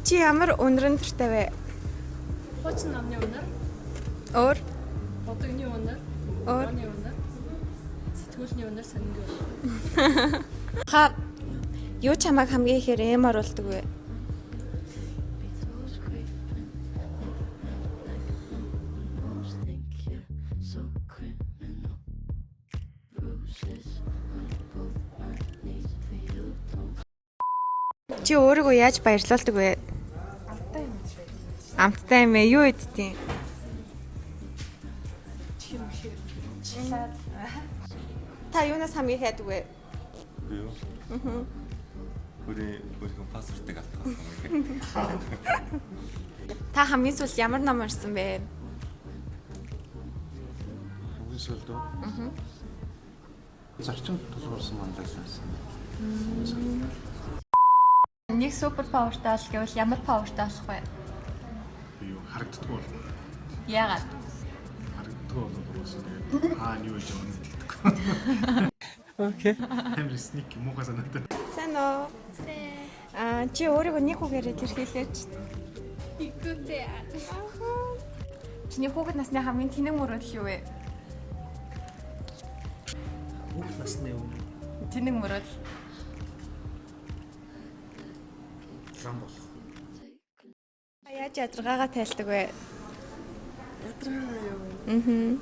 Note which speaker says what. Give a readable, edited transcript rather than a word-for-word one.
Speaker 1: Чи ямар үнэрэн дуртай вэ?
Speaker 2: Хуучин номны үнэр,
Speaker 1: Өөр?
Speaker 2: бодогны үнэр,
Speaker 1: Өөр?
Speaker 2: оны үнэр, сэтгүүлний үнэр, сонингийн үнэр.
Speaker 1: Ха юу чамайг хамгийн ихээр эм оруулдаг вэ?
Speaker 3: Most think you're so criminal. Bruises on both my knees for you. Don't
Speaker 1: Чи өөрийгөө яаж баярлуулдаг вэ? Амттай юм ээ. Юу идтiin? Та юунаас хамгийн хайдаг вэ?
Speaker 4: Би юу? Аа. Өөрийнхөө паспортыг алдсан юм.
Speaker 1: Та хамгийн сүүлд ямар ном уншсан бэ?
Speaker 5: Хамгийн сүүлд үү? Аа. Зарчим тулгуурсан мандал байсан.
Speaker 6: Нэг супер павертай бол гэвэл ямар павертай болох вэ?
Speaker 7: Би юу харагддаггүй бол
Speaker 6: Яагаад?
Speaker 7: харагддаггүй бол угаасаа тэгээд хаа нь юу гэж явна гэдэггүй. Окей. Амар сник муухай санагдав.
Speaker 1: Сайн уу? Сайн. Аа, чи өөрийгөө нэг үгээр илэрхийлээч.
Speaker 6: Игдүүтэй.
Speaker 1: Чиний хүүхэд насны хамгийн тэнэг мөрөөдөл юу вэ?
Speaker 8: Хүүхд насны өмнө
Speaker 1: Тэнэг мөрөөдөл.
Speaker 8: лам болох.
Speaker 1: Та яаж ядаргаагаа тайлдаг вэ?
Speaker 8: Ядаргаа юу?
Speaker 1: Аа.